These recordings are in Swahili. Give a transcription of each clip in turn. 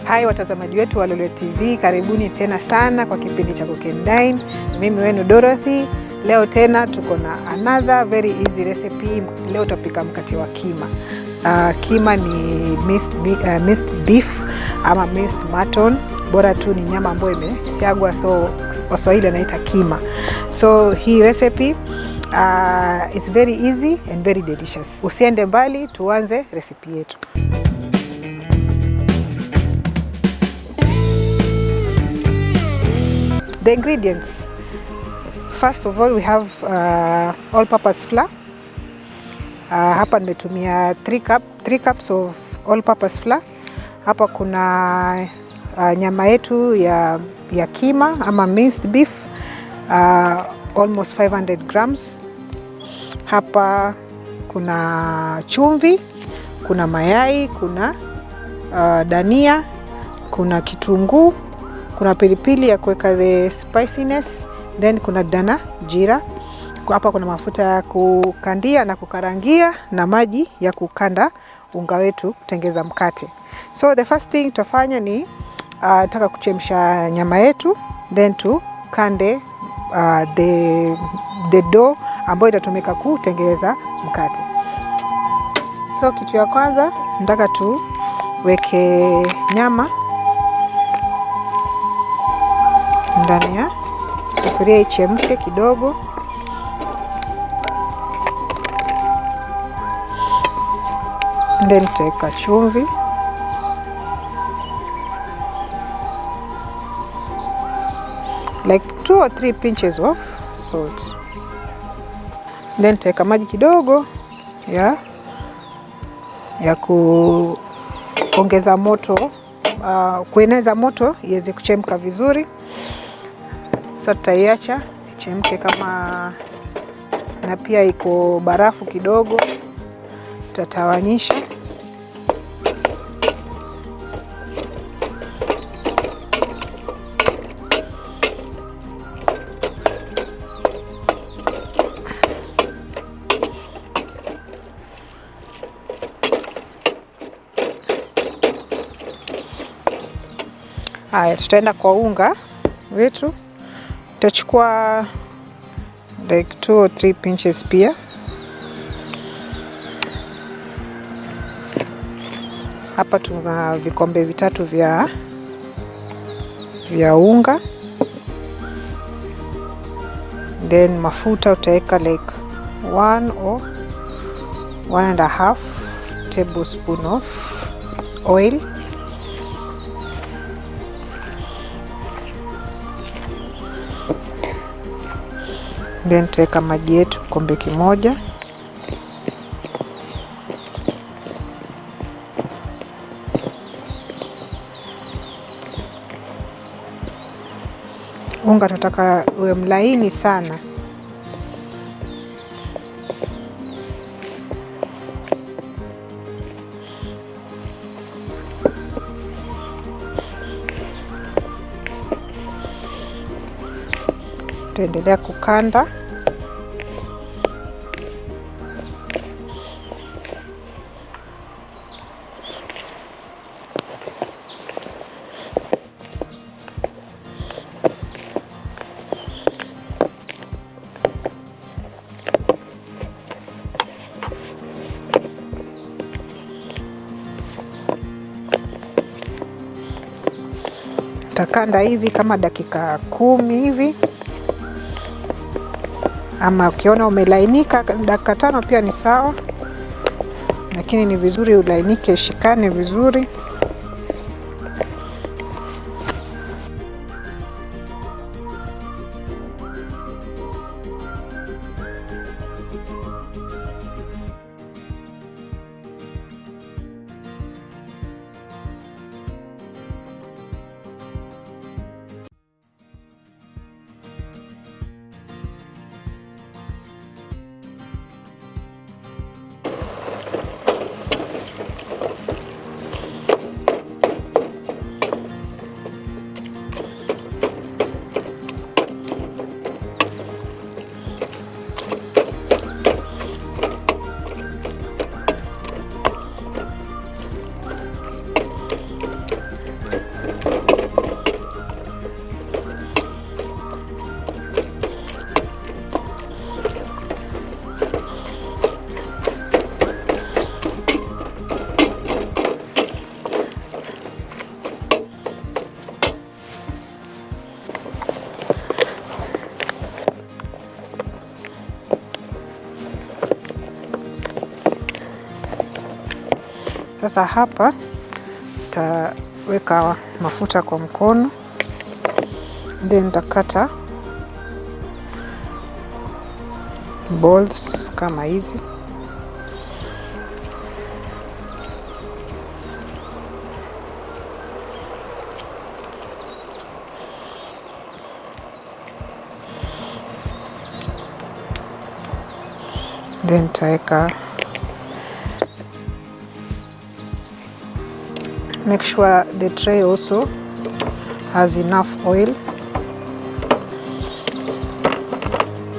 Hai watazamaji wetu wa Lolwe TV, karibuni tena sana kwa kipindi cha Cook and Dine. Mimi wenu Dorothy. Leo tena tuko na another very easy recipe. Leo tutapika mkate wa kima. Kima ni minced beef ama minced mutton, bora tu ni nyama ambayo imesiagwa, so Waswahili wanaita kima. So hii recipe is very easy and very delicious. Usiende mbali, tuanze recipe yetu. The ingredients. First of all, we have all-purpose flour. Hapa nimetumia 3 cups of all-purpose flour. Hapa kuna nyama yetu ya kima ama minced beef, almost 500 grams. Hapa kuna chumvi, kuna mayai, kuna dania, kuna kitunguu, kuna pilipili ya kuweka the spiciness, then kuna dana jira. Hapa kuna mafuta ya kukandia na kukarangia na maji ya kukanda unga wetu kutengeza mkate. So the first thing tutafanya ni taka kuchemsha nyama yetu, then tukande the dough ambayo itatumika kutengeneza mkate. So kitu ya kwanza nataka tuweke nyama ndani ya sufuria ichemke kidogo. Then tutaweka chumvi. Like 2 or 3 pinches of salt. Then tutaweka maji kidogo ya kuongeza moto, kueneza moto iweze kuchemka vizuri. Sasa tutaiacha ichemke kama, na pia iko barafu kidogo, tutatawanyisha. Haya, tutaenda kwa unga wetu. Tutachukua like 2 or 3 pinches pia. Hapa tuna vikombe vitatu vya unga. Then mafuta utaweka like 1 or 1.5 tablespoon of oil. Then tutaweka maji yetu kikombe kimoja. Unga tunataka uwe mlaini sana. Tutaendelea kukanda. Utakanda hivi kama dakika 10 hivi, ama ukiona umelainika dakika 5 pia ni sawa, lakini ni vizuri ulainike, shikane vizuri. Sasa hapa nitaweka mafuta kwa mkono, then nitakata balls kama hizi. Then nitaweka, make sure the tray also has enough oil.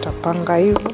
Tapanga hivyo.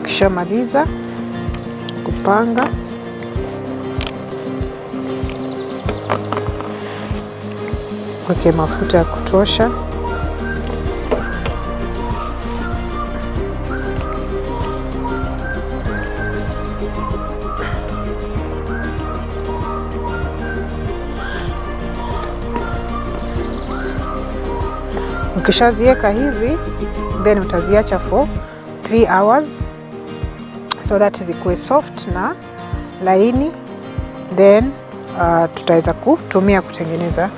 Ukishamaliza kupanga, weke mafuta ya kutosha. Ukishaziweka hivi, then utaziacha for 3 hours so that zikuwe soft na laini, then tutaweza kutumia kutengeneza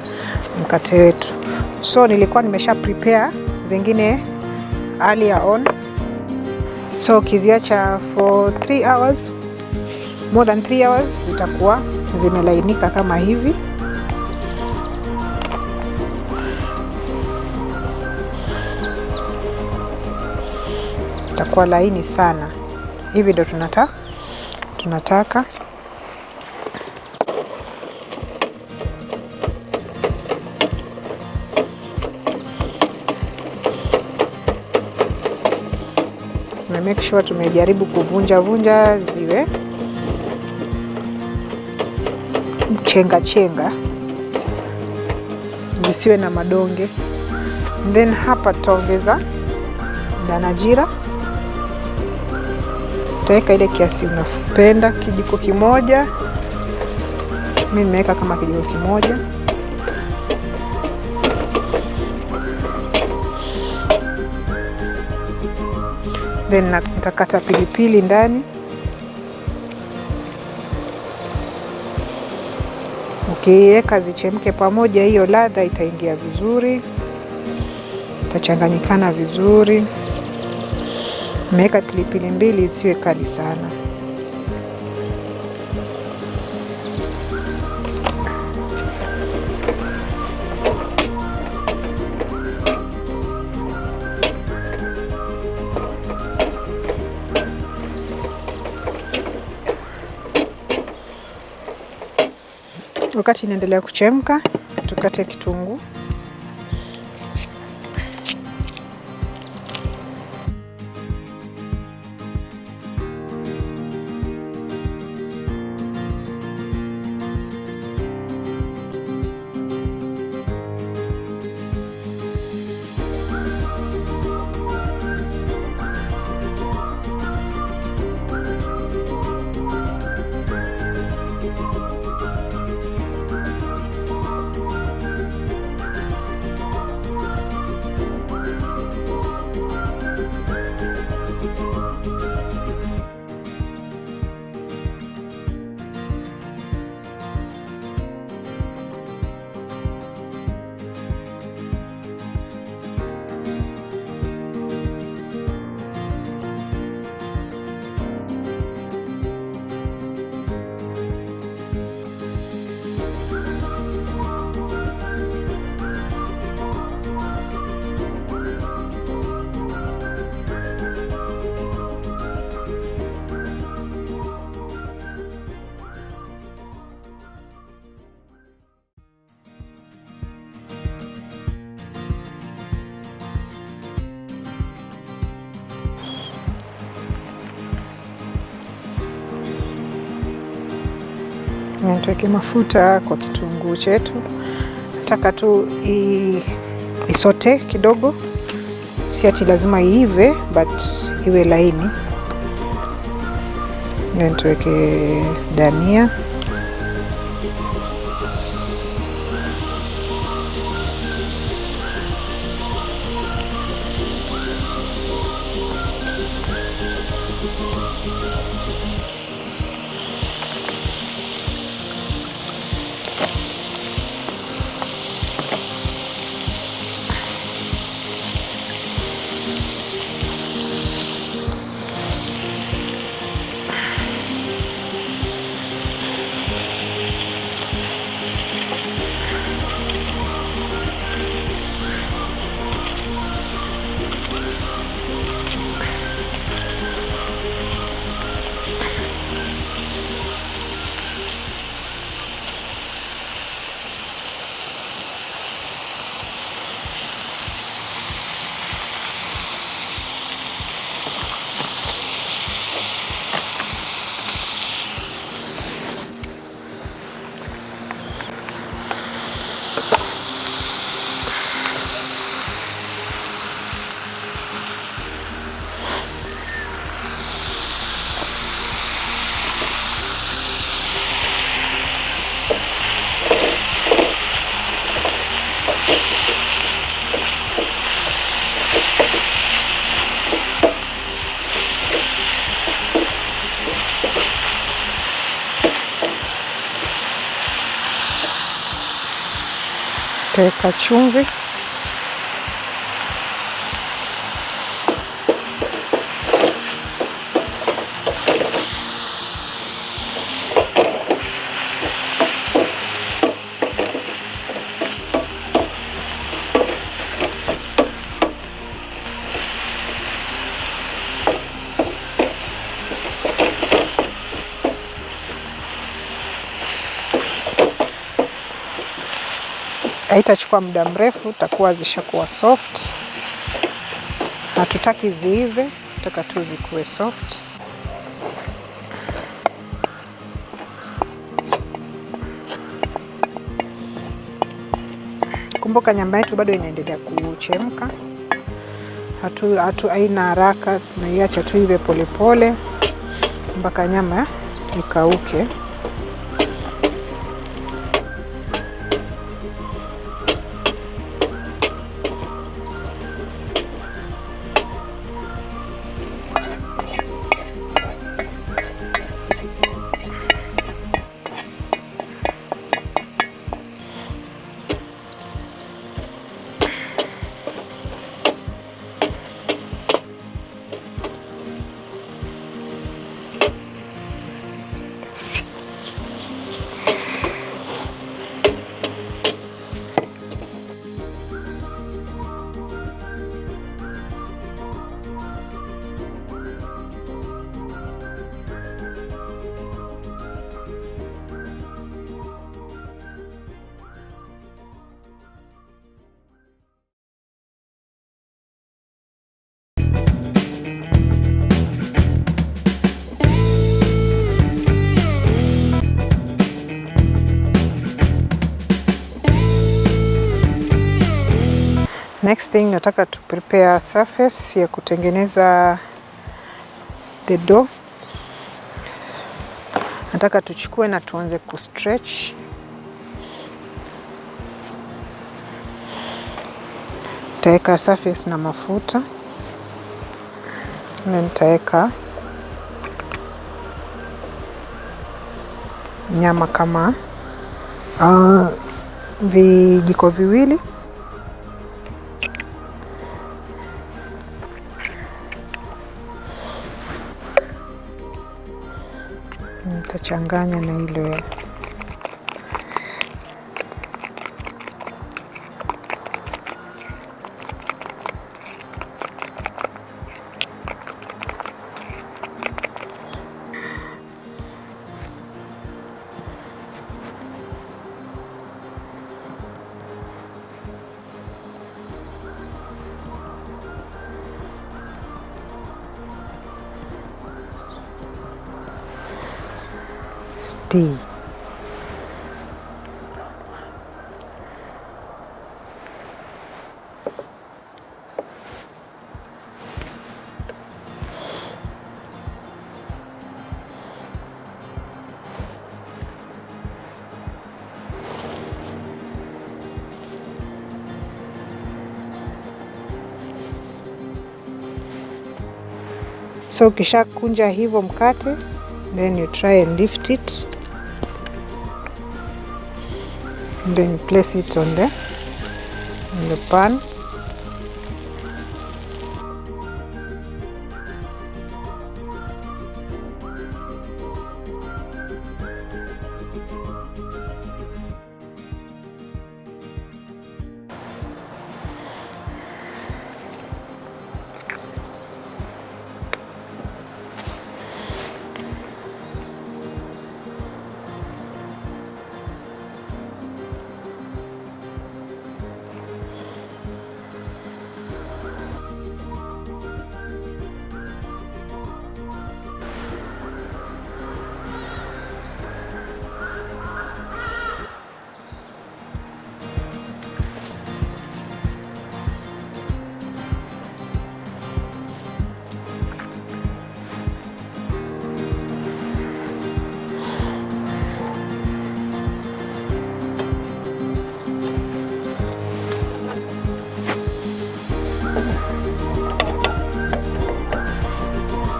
mkate wetu. So nilikuwa nimesha prepare zingine earlier on, so ukiziacha for 3 hours, more than 3 hours, zitakuwa zimelainika kama hivi. Itakuwa laini sana. Hivi ndo tunataka. Tume make sure tumejaribu kuvunja vunja ziwe chenga chenga, zisiwe na madonge. Then hapa tutaongeza danajira. Utaweka ile kiasi unapenda, kijiko kimoja. Mimi nimeweka kama kijiko kimoja. Then nitakata pilipili ndani. Ukiweka zichemke pamoja, hiyo ladha itaingia vizuri, itachanganyikana vizuri. Nimeweka pilipili mbili isiwe kali sana. Wakati inaendelea kuchemka, tukate kitunguu. Tuweke mafuta kwa kitunguu chetu. Nataka tu isote kidogo, si ati lazima iive, but iwe laini. Then tuweke dania. Tutaweka chumvi. Haitachukua muda mrefu, takuwa zishakuwa soft. Hatutaki ziive, tutaka tu zikuwe soft. Kumbuka nyama yetu bado inaendelea kuchemka. Haina haraka, tunaiacha tu ive polepole mpaka nyama ikauke. Next thing nataka to prepare surface ya kutengeneza the dough. Nataka tuchukue na tuanze ku stretch. Nitaweka surface na mafuta. Na nitaweka nyama kama vijiko viwili. Nitachanganya na ile stay. So ukishakunja hivyo mkate, then you try and lift it and then you place it on the pan.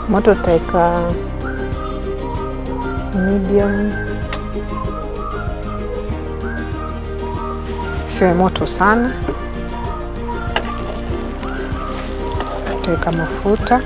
Moto utaweka medium, siwe moto sana. Utaweka mafuta.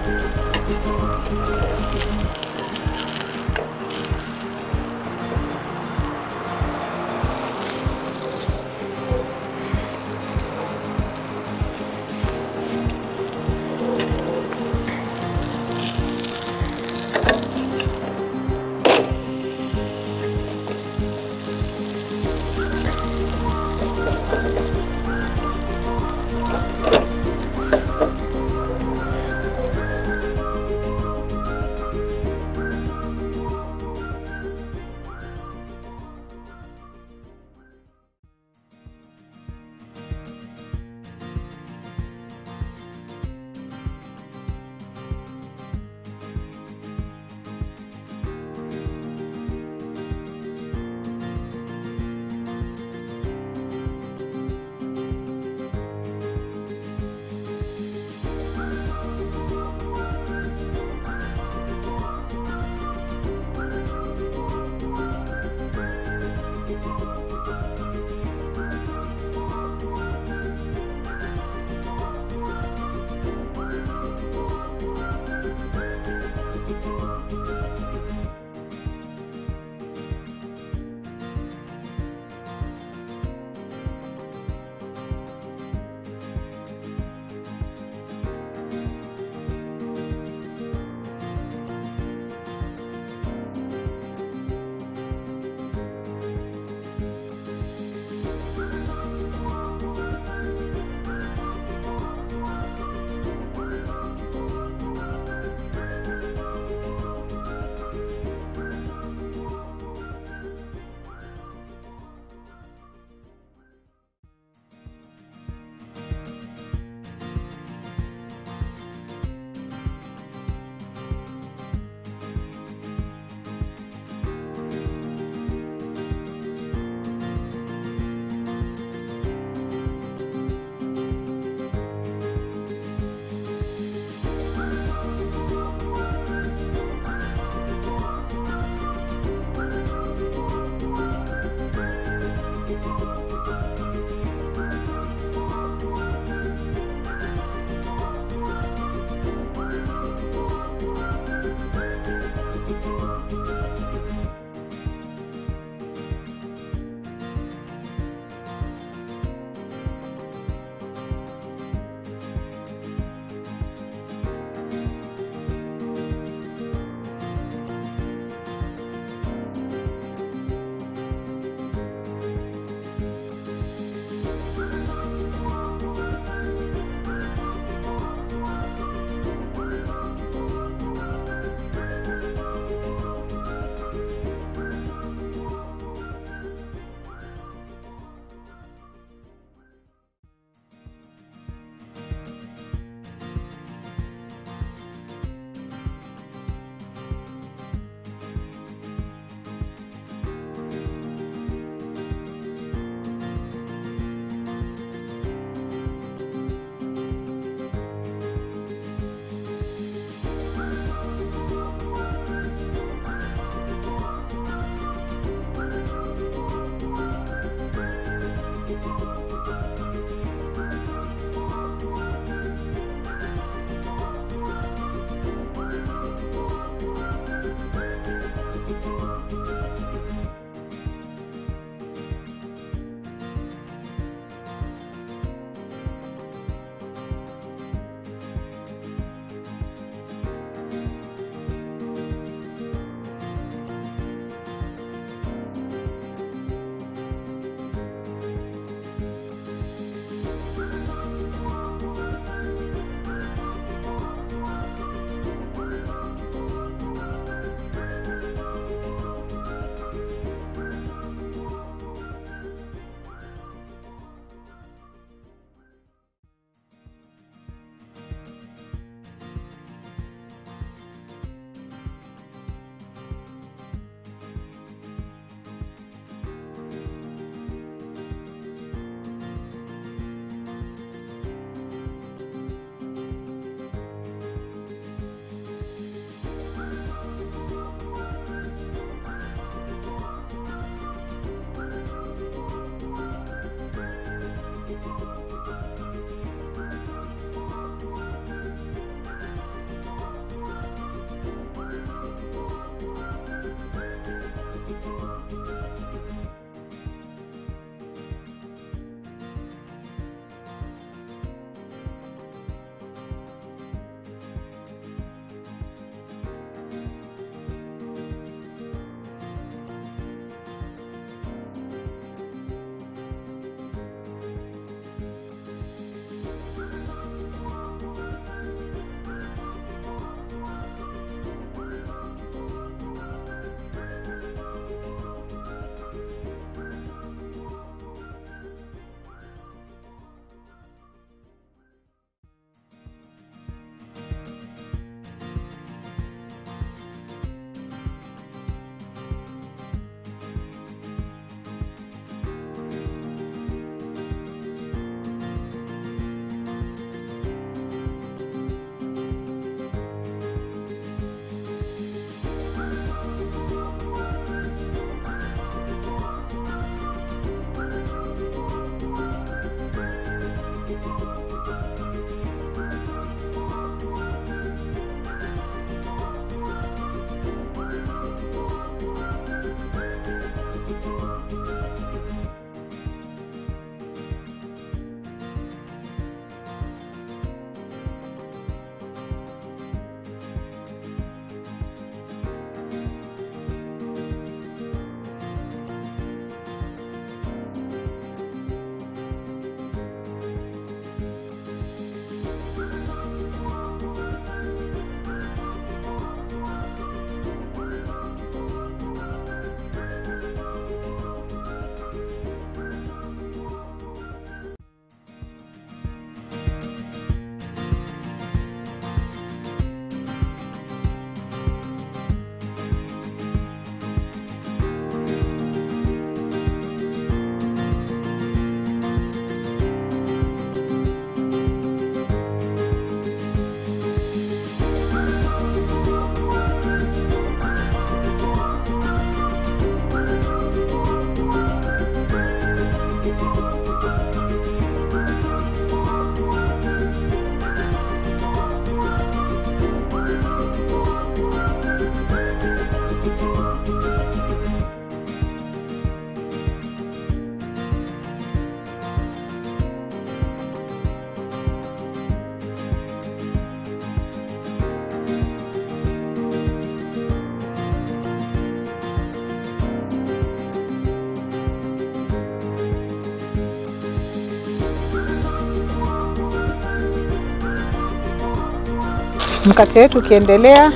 Mkate wetu ukiendelea,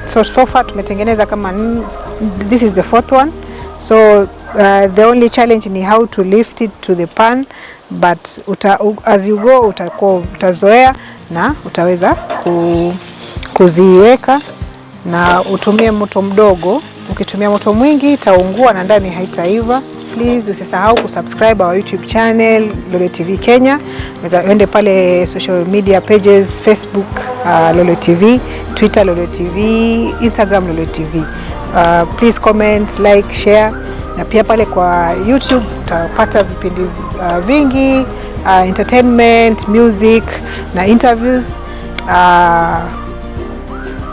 so far tumetengeneza kama this is the fourth one. So the only challenge ni how to lift it to the pan, but as you go utakuwa utazoea na utaweza kuziweka, na utumie moto mdogo. Ukitumia moto mwingi itaungua na ndani haitaiva. Please usisahau kusubscribe our YouTube channel Lolwe TV Kenya. Uende pale social media pages, Facebook Lolwe TV, Twitter Lolwe TV, Instagram Lolwe TV. Please comment, like, share, na pia pale kwa YouTube utapata vipindi vingi, entertainment, music na interviews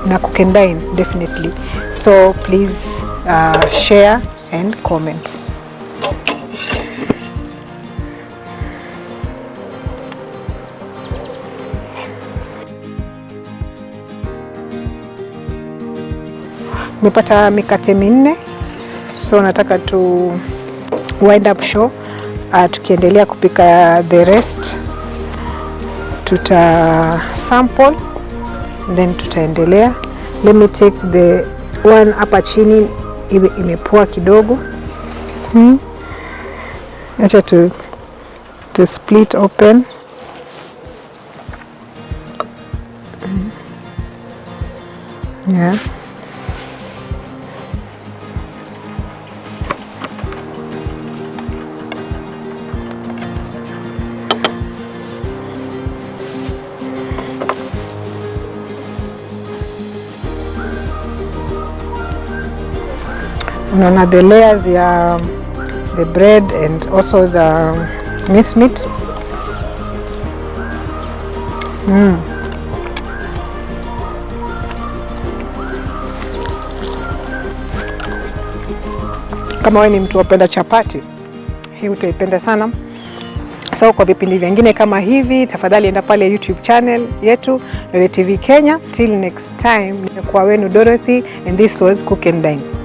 na cook and dine definitely. So please share and comment. Nimepata mikate minne, so nataka tu wind up show. Tukiendelea kupika the rest tuta sample then tutaendelea. Let me take the one hapa chini, imepoa kidogo. Acha tu split open. Yeah. Unaona the layers ya the bread and also the minced meat. Kama wewe ni mtu wapenda chapati, hii utaipenda sana. So kwa vipindi vingine kama hivi, tafadhali enda pale YouTube channel yetu Lolwe TV Kenya. Till next time, nimekuwa wenu Dorothy and this was Cook and Dine.